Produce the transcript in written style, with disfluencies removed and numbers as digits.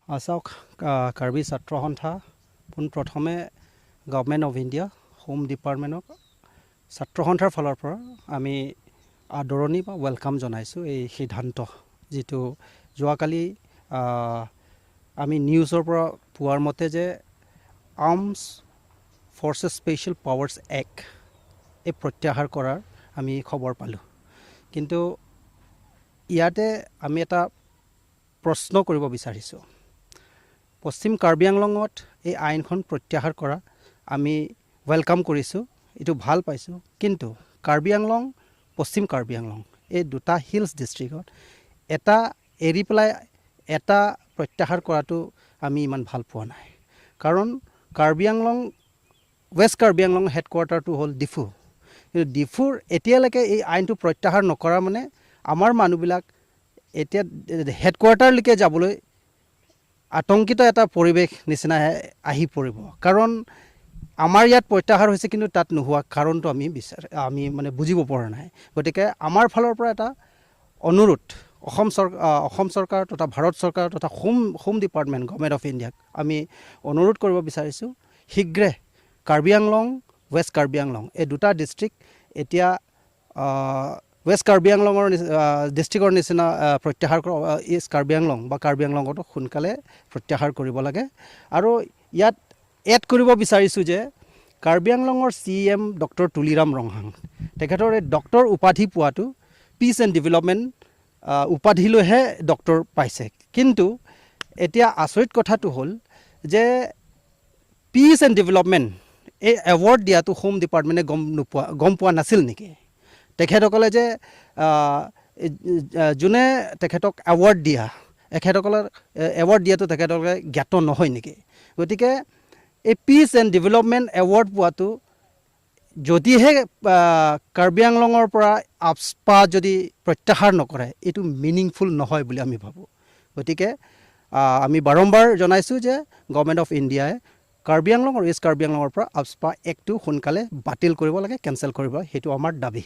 চাওক, কাৰ্বি ছাত্ৰ সন্থা পোনপ্ৰথমে গভমেণ্ট অফ ইণ্ডিয়া, হোম ডিপাৰ্টমেণ্টক ছাত্ৰ সন্থাৰ ফালৰ পৰা আমি আদৰণি বা welcome জনাইছোঁ এই সিদ্ধান্ত, যিটো যোৱাকালি আমি নিউজৰ পৰা পোৱাৰ মতে যে Arms Forces Special Powers Act এই প্ৰত্যাহাৰ কৰাৰ আমি খবৰ পালোঁ। কিন্তু ইয়াতে আমি এটা প্ৰশ্ন কৰিব বিচাৰিছোঁ। পশ্চিম কাৰ্বি আংলঙত এই আইনখন প্ৰত্যাহাৰ কৰা আমি welcome কৰিছোঁ, এইটো ভাল পাইছোঁ। কিন্তু কাৰ্বি আংলং, পশ্চিম কাৰ্বি আংলং এই দুটা হিলছ ডিষ্ট্ৰিক্টত এটা এৰি পেলাই এটা প্ৰত্যাহাৰ কৰাটো আমি ইমান ভাল পোৱা নাই। কাৰণ কাৰ্বি আংলং, ৱেষ্ট কাৰ্বি আংলং হেডকোৱাৰ্টাৰটো হ'ল ডিফু। কিন্তু ডিফুৰ এতিয়ালৈকে এই আইনটো প্ৰত্যাহাৰ নকৰা মানে আমাৰ মানুহবিলাক এতিয়া হেডকোৱাৰ্টাৰলৈকে যাবলৈ আতংকিত এটা পৰিৱেশ নিচিনা আহি পৰিব। কাৰণ আমাৰ ইয়াত প্ৰত্যাহাৰ হৈছে, কিন্তু তাত নোহোৱা কাৰণটো আমি মানে বুজিব পৰা নাই। গতিকে আমাৰ ফালৰ পৰা এটা অনুৰোধ, অসম চৰকাৰ তথা ভাৰত চৰকাৰ তথা home department, Government of ইণ্ডিয়াক আমি অনুৰোধ কৰিব বিচাৰিছোঁ, শীঘ্ৰে কাৰ্বি আংলং, ৱেষ্ট কাৰ্বি আংলং এই দুটা ডিষ্ট্ৰিক্ট এতিয়া ৱেষ্ট কাৰ্বি আংলঙৰ ডিষ্ট্ৰিক্টৰ নিচিনা প্ৰত্যাহাৰ কৰা, ইষ্ট কাৰ্বি আংলং বা কাৰ্বি আংলঙতো সোনকালে প্ৰত্যাহাৰ কৰিব লাগে। আৰু ইয়াত এড কৰিব বিচাৰিছোঁ যে কাৰ্বি আংলঙৰ C M doctor Tuliram Ronghang, তেখেতৰ এই ডক্টৰ উপাধি পোৱাটো পিচ এণ্ড ডেভেলপমেণ্ট উপাধিলৈহে ডক্টৰ পাইছে। কিন্তু এতিয়া আচৰিত কথাটো হ'ল যে পিচ এণ্ড ডেভেলপমেণ্ট এই এৱাৰ্ড দিয়াটো হোম ডিপাৰ্টমেণ্টে গম পোৱা নাছিল নেকি? তেখেতসকলে যে যোনে তেখেতক এৱাৰ্ড দিয়া, এখেতসকলৰ এৱাৰ্ড দিয়াটো তেখেতসকলে জ্ঞাত নহয় নেকি? গতিকে এই পিচ এণ্ড ডেভেলপমেণ্ট এৱাৰ্ড পোৱাটো যদিহে কাৰ্বি আংলঙৰ পৰা আফস্পা যদি প্ৰত্যাহাৰ নকৰে, এইটো মিনিংফুল নহয় বুলি আমি ভাবোঁ। গতিকে আমি বাৰম্বাৰ জনাইছোঁ যে গভৰ্ণমেণ্ট অফ ইণ্ডিয়াই কাৰ্বি আংলং আৰু ইষ্ট কাৰ্বি আংলঙৰ পৰা আফস্পা এক্টটো সোনকালে বাতিল কৰিব লাগে, কেঞ্চেল কৰিব লাগে। সেইটো আমাৰ দাবী।